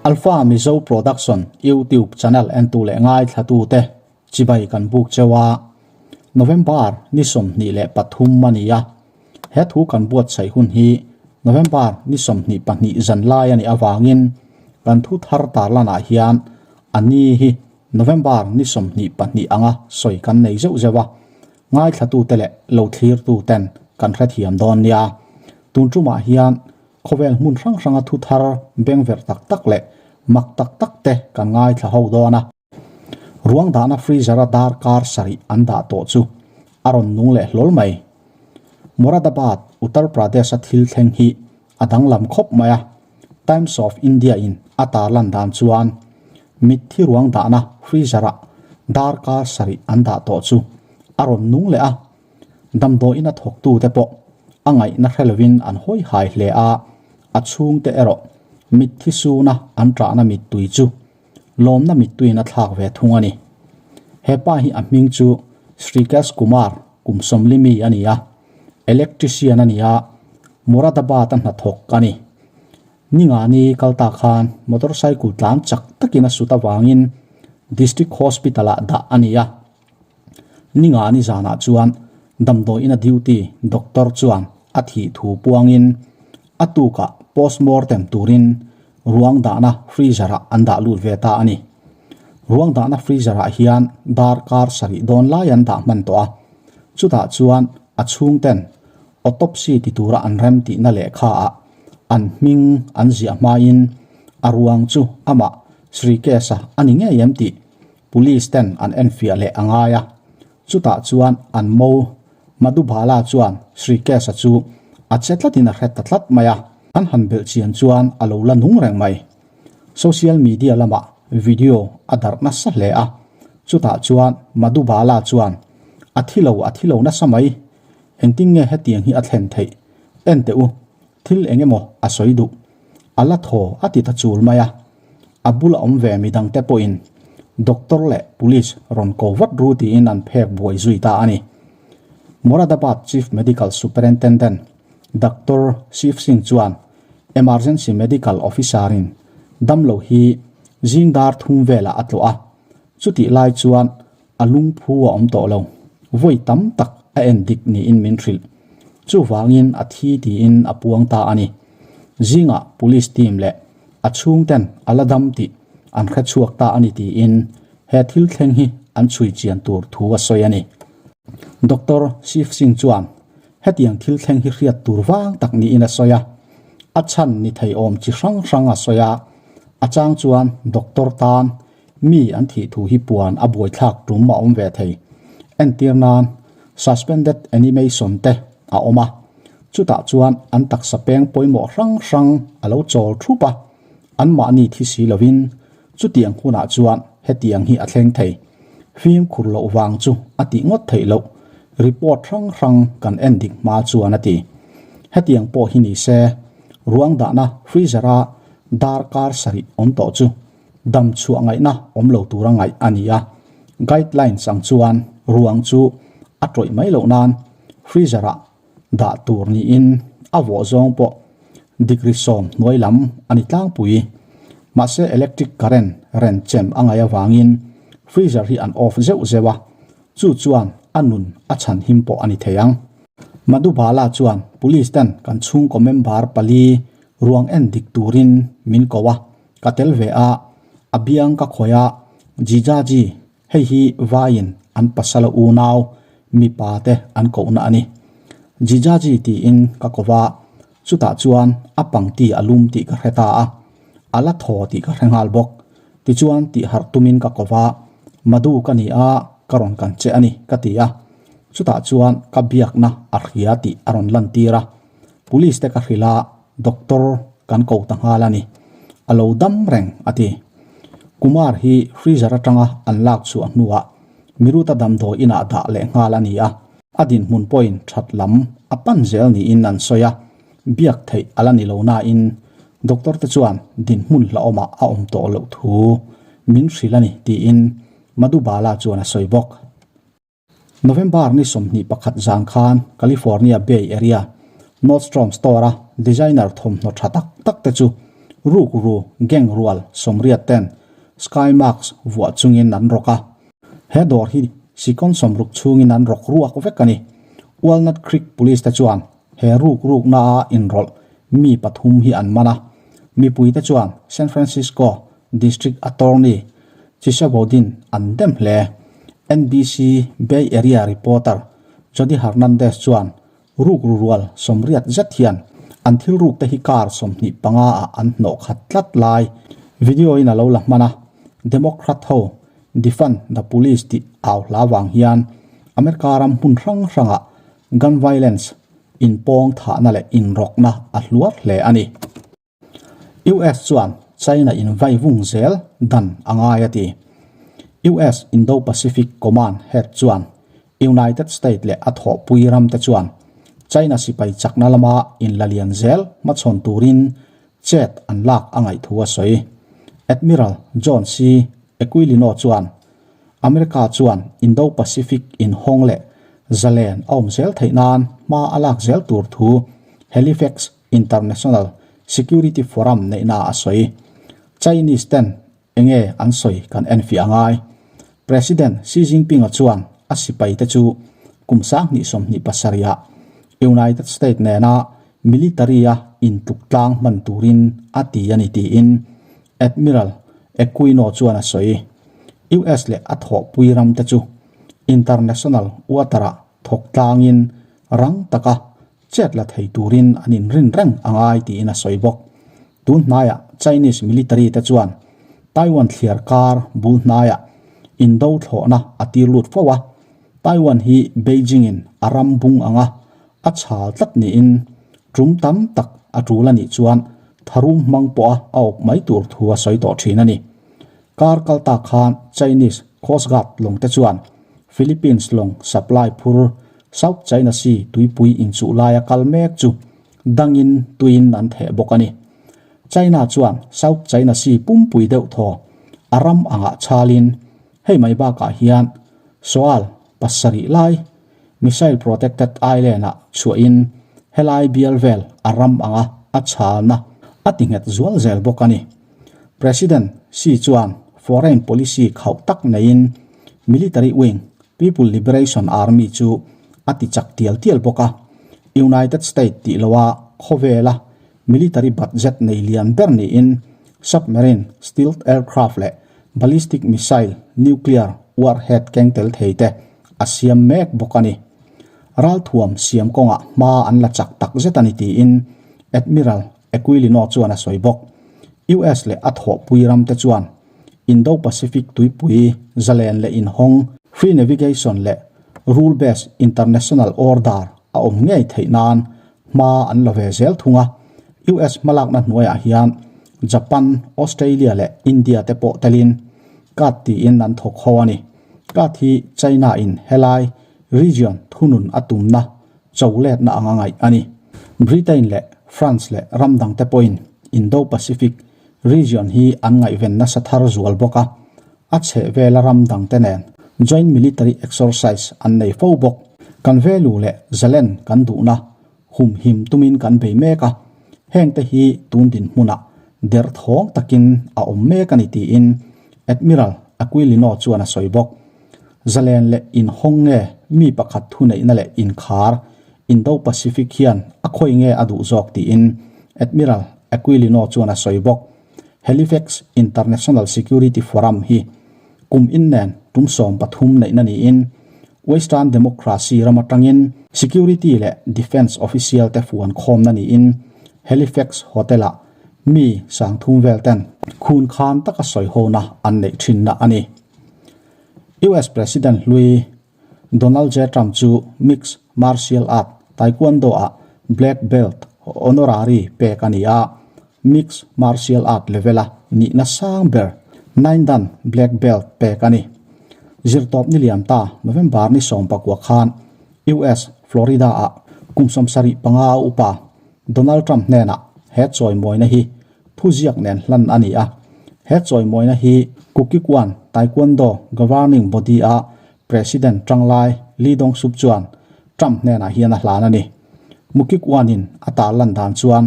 Alpha Mizo Production YouTube channel entu leh ngaithlatute chibai kan buk cheu a, November ni 23 a ni a, he thu kan buatsaih hun hi November ni 22 zan lai a nih avangin kan thu thar tarlanah hian a ni hi November ni 22 anga sawi kan nei zeuh zeuh a, ngaithlatute leh lo thlirtuten kan hrethiam dawn nia. Tun tumah hian Khawvel hmun hrang hranga thu thar bengverh tak tak leh mak tak tak te kan ngaithla ho dawn a. Ruang dahna freezer a darkar sarih an dah tawh chu a rawn nung leh hlawl mai. Moradabad, Uttar Pradesh a thil thleng hi a danglam khawp mai a. Times of India in a tarlan dan chuan mitthi ruang dahna freezer ah darkar sarih an dah tawh chu a rawn nung leh a. Damdawiin a thawktute pawh a ngaihna hre lovin an hawi hai hle a, a chhungte erawh mitthi suna an ṭahna mittui chu lawmna mittuiin a thlak ve thung a ni. He pa hi a hming chu Srikesh Kumar kum sawmlimi a ni a, electrician a ni a, Moradabad-a hnathawk a ni. Ningani kal ta khan motorcycle tlan chak takin a sut avangin District Hospital-ah dah a ni a. Ninga ni zanah chuan damdawiin a duty doctor chuan a thih thu puangin a tukah postmortem turin ruang dahna freezer ah an dah lut ve ta a ni. Ruang dahna freezer ah hian darkar sarih dawn lai an dah hman tawh a, chutah chuan a chhungten autopsy ti tura an rem tihna lehkha ah an hming an ziah hmain a ruang chu amah Srikesa a ni ngei em tih Police ten an enfiah leh a ngai a, chutah chuan an mo Madhubala chuan Srikesa chu a che tlatin a hre ta tlat mai a, an han belh chian chuan a lo la nung reng mai. Social media lamah video a darh nasa hle a, chutah chuan Madhubala chuan a thi lo a thi lo nasa mai, engtin nge hetiang hi a thlen theih, en teh u, thil eng emaw a sawi duh, a la thaw a ti ta chul mai a. A bula awm ve midangte pawhin doctor leh police rawn ko vat ru tiin an phek buai zui ta a ni. Moradabad Chief Medical Superintendent Doctor Shiv Singh chuan Emergency Medical Officer-in damlo hi zing dar thum velah a tlawh a, chutih lai chuan a lungphu a awm tawh lo, vawi tam tak a en dik niin min hrilh. Chuvangin a thi tiin a puang ta a ni. Zingah police team leh a chhungten a la dam tih an hre chhuak ta a ni tiin he thil thleng hi an chhui chian tur thu a sawi a ni. Doctor Shiv Singh chuan hetiang thil thleng hi hriat tur vang tak niin a sawi a, a chhan ni thei awm chi hrang hrang a sawi a, a chang chuan doctor tan Mi an thih thu hi puan a buaithlak tum a awm ve thei. Entir nan, suspended animation te a awm a, chutah chuan an taksa peng pawimawh hrang hrang a lo chawl thup a, anmahni thi si lovin chutiang hunah chuan hetiang hi a thleng thei. Fimkhur loh vang chu a tih ngawt theih loh, report hrang hrang kan en dik hma chuan a ti. Hetiang pawh hi ni se, ruang dahna freezer-a darkar sarih awm tawh chu Dam chhuah ngaihna awm lo tura ngaih a ni a, guidelines ang chuan ruang chu a tawih mai loh nan freezer ah dah tur niin a vawh zawng pawh degree sawm hnuai lam a ni tlangpui. Mahse electric current ren chem a ngaih avangin freezer hi an off zeuh zeuh a, chu chuan a nun a chhan him pawh a ni thei ang. Madhubala chuan police ten kan chhungkaw member pali ruang en dik turin min ko a, Ka tel ve a, a biang ka khawih a, Jijaji, hei hi vaiin an pasala unau mipa te an kohna a ni. Jijaji tiin ka ko va, chutah chuan a pangti a lum tih ka hre ta a, a la thaw tih ka hre nghal bawk. Tichuan tih harh tumin ka ko va, Madhu ka ni a, ka rawn kan che a ni, ka ti a. Chutah chuan ka biakna a hria tih a rawn lantir a, Police te ka hrilh a, Doctor kan ko ta nghal a ni. A lo dam reng, a ti. Kumar hi freezer atanga an lak chhuah hnuah Miruta damdawi inah dah leh nghal a ni a, a dinhmun pawhin that lam a pan zel niin an sawi a, biak theih a la ni lo nain doctor te chuan dinhmun hlauhawmah a awm tawh loh thu min hrilh a ni, tiin Madhubala chuan a sawi bawk. November ni 21 zan khan California Bay Area Nordstrom store-a designer thawmhnaw tha tak tak te chu Rukru gang rual 80 ten sky mask vuah chungin an rawk a. He dawr hi second 60 chhungin an rawk ruak vek a ni. Walnut Creek Police te chuan he ruk rukna a inrawlh mi pathum hi an man a. Mipui te chuan San Francisco District Attorney Chisa Bodin an dem hle. NBC Bay Area reporter Jody Hernandez chuan Rukru rual 80 zet hian an thil ruk te hi car 25 ah an hnawh khat tlat lai video in a lo la hman a. Democrat ho Defund the Police tih au hla vang hian America ram hmun hrang hrangah gun violence, inpawng thahna leh inrawkna a hluar hle a ni. US chuan China in vai vung zel dan a ngai a ti. US Indo-Pacific Command head chuan United State leh a thawhpui ram te chuan China sipai chakna lama inla lian zel hmachhawn turin chet an lak a ngaih thu a sawi. Admiral John C. Aquilino chuan America chuan Indo-Pacific inhawng leh zalen a awm zel theih nan hma a lak zel tur thu Halifax International Security Forum neihna a sawi. Chinese ten enge an sawi kan enfiah a ngai. President Xi Jinping-a chuan a sipai te chu kum 2027 ah United States nena military-a intluk tlang hman turin a ti a ni tiin Admiral Aquino chuan a sawi. US leh a thawhpui ram te chu international water-ah thawk tlangin rang taka Chet la thei turin an inrin reng a ngai tiin a sawi bawk. Tun hnaiah Chinese military te chuan Taiwan thliar kar bul hnaiah indo thlawhna a tir lut fo a, Taiwan hi Beijing in a ram bung anga a chhal tlat niin tum tam tak a tul a nih chuan tharum hmang pawha a awp mai tur thu a sawi tawh thin a ni. Kar kal tak khan Chinese Coast Guard lawng te chuan Philippines lawng supply phur South China Sea tuipui inchuh laia kal mek chu dangin tuiin an theh bawk a ni. China chuan South China Sea pumpui deuh thaw a ram angah chhalin hei mai bakah hian Soal pasarih lai missile protected island-ah chhuahin helai bial vel a ram anga a chhalna a ti nghet zual zel bawk a ni. President Xi chuan foreign policy khauh tak neiin military wing People Liberation Army chu a ti chak tial tial bawk a, United States tih loha khawvela military budget nei lian ber niin submarine, stealth aircraft leh ballistic missile, nuclear warhead keng tel thei te a siam mek bawk a ni. Ralthuam siam kawngah hma an la chak tak zet a ni tiin Admiral Aquilino chuan a sawi bawk. US leh a thawhpui ram te chuan Indo-Pacific tuipui zalen leh inhawng, free navigation leh rule-based international order a awm ngei theih nan hma an la ve zel thung a. US hmalakna hnuaiah hian Japan, Australia leh India te pawh telin kat tiin an thawk ho a ni. Kat hi China in helai region thunun a tumna cho letna anga ngaih a ni. Britain leh France leh ram dangte pawhin Indo-Pacific Region hi an ngaihven nasa thar zual bawk a, a chheh vela ram dangte nen joint military exercise an nei fo bawk. Kan value leh zalen kan duhna humhim tumin kan bei mek a, hengte hi tun dinhmunah derthawng takin a awm mek a ni tiin Admiral Aquilino chuan a sawi bawk. Zalen leh inhawng nge mi pakhat thuneihna leh inkhar Indo-Pacific hian a khawi nge a duh zawk tiin Admiral Aquilino chuan a sawi bawk. Halifax International Security Forum hi kum in nen tum 13 neihna niin Western Democracy ram atangin security leh defence official te fuan khawmna niin Halifax Hotel-ah mi 3000 vel ten khun khan taka sawi hona an neih thinna a ni. US President hlui Donald J. Trump chu mixed martial art taekwondo-ah black belt honorary pek a ni a, mixed martial art level-a nihna sang ber nine dan black belt pek a ni. Zirtawp ni liam ta November ni 19 khan US Florida-ah kum 75 a upa Donald Trump hnenah he chawimawina hi Thuziak nen hlan a ni a. He chawimawina hi Kukkiqwan Taekwondo Governing Body-a President tanglai Lee Dong-sup chuan Trump hnenah hian a hlan a ni. Mukikwan-in a tarlan dan chuan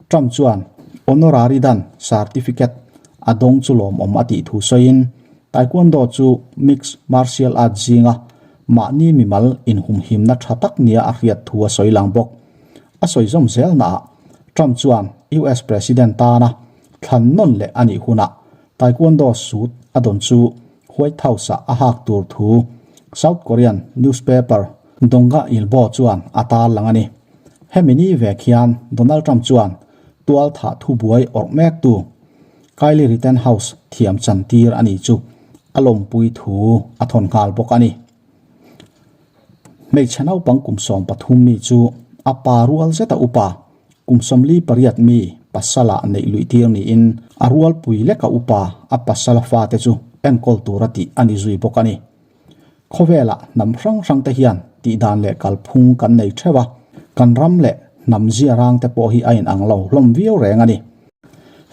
Trump chuan Honorary Dan certificate a dawng chu lawmawm a tih thu sawiin, Taekwondo chu mixed martial art zinga mahni mimal inhumhimna tha tak nia a hriat thu a sawi lang bawk. A sawi zawm zelnaah Trump chuan US President tana thlan nawn leh a nih hunah Taekwondo suit a dawn chu White House-ah a hak tur thu South Korean newspaper Donga Ilbo chuan a tarlang a ni. Hemi ni vek hian Donald Trump chuan tual thah thubuai awrh mektu Kylie Rittenhouse thiam chantir a nih chu a lawmpui thu a thawn nghal bawk a ni. Hmeichhe naupang kum 13 mi chu a pa rual zeta upa kum 48 mi pasala neih luih tir niin a rualpui leka upa a pasala fate chu enkawl tura tih a ni zui bawk a ni. Khawvelah hnam hrang hrang te hian tihdan leh kalphung kan nei theuh a, kan ram leh hnam zia rang te pawh hi a inang lo hlawm viau reng a ni.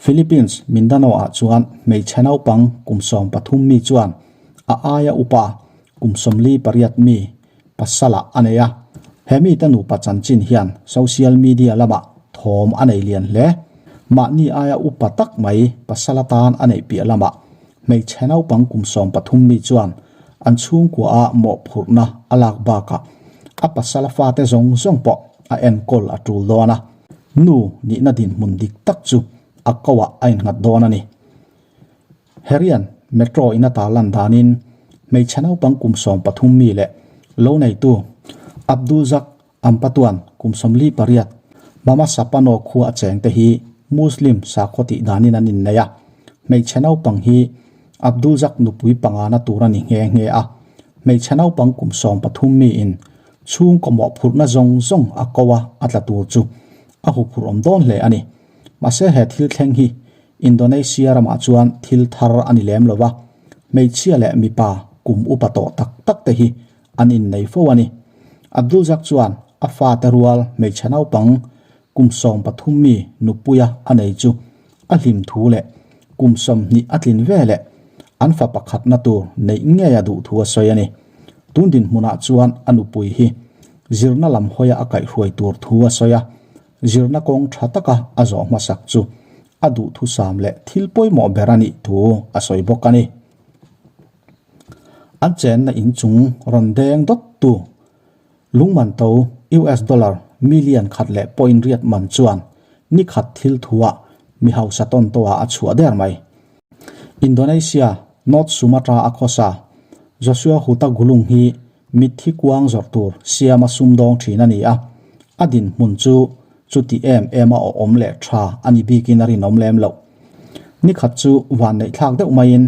Philippines Mindanao-ah chuan hmeichhe naupang kum 13 mi chuan a aia upa kum 48 mi pasalah a nei a. He mite nupa chanchin hian social media lamah thawm a nei lian hle. Mahni aia upa tak mai pasal atan a neih piah lamah hmeichhe naupang kum 13 mi chuan an chhungkua a mawhphurhna a lak bakah a pasala fate zawng zawng pawh a enkawl a tul dawn a. Nu nihna dinhmun dik tak chu a koah a innghat dawn a ni. Herian Metro in a tarlan danin hmeichhe naupang kum 13 mi leh lo neitu Abdul Zak Ampatuan kum 48 Mama Sapano khua a cheng te hi Muslim sakhaw tih danin an innei a. Hmeichhe naupang hi Abdul Zak nupui pangana tur a ni nghe nghe a. Hmeichhe naupang kum 13 mi in chhungkaw mawhphurhna zawng zawng a ko a a tla tur chu a huphurh awm dawn hle a ni. Mahse he thil thleng hi Indonesia ramah chuan thil thar a ni lem lo va, hmeichhia leh mipa kum upa tawh tak tak te hi an innei fo a ni. Abdul Zak chuan a fate rual hmeichhe naupang kum 13 mi nupuia a nei chu a hlim thu leh kum 20 a tlin ve leh an fa pakhatna tur neih ngei a duh thu a sawi a ni. Tun dinhmunah chuan a nupui hi zirna lam hawia a kaihhruai tur thu a sawi a, zirna kawng tha taka a zawh hmasak chu a duhthusam leh thil pawimawh ber a nih thu a sawi bawk a ni. An chenna inchung rawn deng dawt tu lungman to US dollar million khat leh point riat man chuan ni khat thil thuah mi hausa tawn tawhah a chhuah der mai. Indonesia North Sumatra a khawsa Joshua Huta Gulung hi mitthi kuang zawrh tur siama sumdawng thin a ni a, a dinhmun chu chuti em em a awm leh tha a ni bikin a rinawm lem loh. Ni khat chu van neih thlak deuh maiin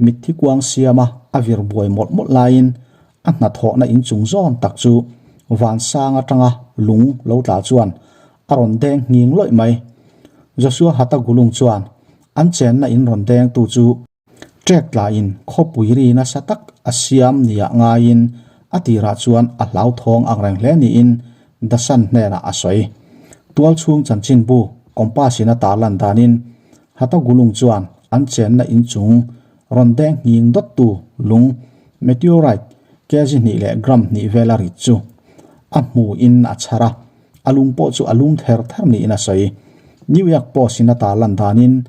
mitthi kuang siama a vir buai mawlh mawlh laiin a hnathawhna inchung zawn tak chu van sang atanga lung lo tla chuan a rawn deng nghing lawih mai. Joshua Hata Gulung chuan an chenna in rawn dengtu chu Trek tlain khawpui ri nasa tak a siam nia ngaiin a tirah chuan a hlauthawng ang reng hle niin The Sun hnenah a sawi. Tual chhung chanchinbu Compass in a tarlan danin Hata Gulung chuan an chenna inchung rawn deng nghing dawttu lung meteorite kg hnih leh gram hnih vel a rit chu a hmuin a chhar a, a lung pawh chu a lum ther ther niin a sawi. New York Post in a tarlan danin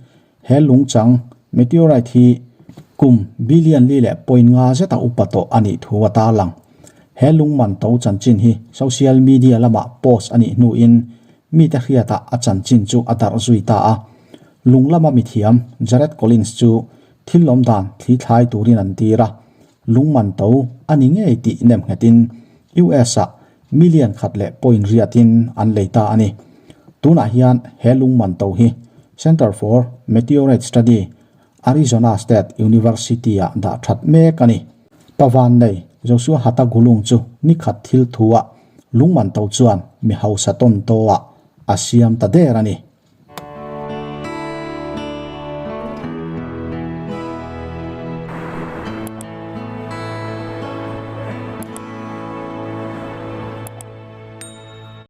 He lungchang, meteorite, hi kum billion li leh point nga zeta upa tawh a nih thu a tarlang. He lungman to chanchin hi social media lamah post a nih hnuin mite hriatah a chanchin chu a darh zui ta a. Lung lama mithiam Jared Collins chu thil lawm dan thli thlai turin an tir a, lungman to a ni ngei tih nem nghetin US-ah million khat leh point riatin an lei ta a ni. Tunah hian he lungman to hi Center for Meteorite Study, Arizona State University-ah dah that mek a ni. Pavan nei Joshua Hata Gulung chu ni khat thil thu-ah lungman to chuan mi hausa tawn tawhah a siam ta der a ni.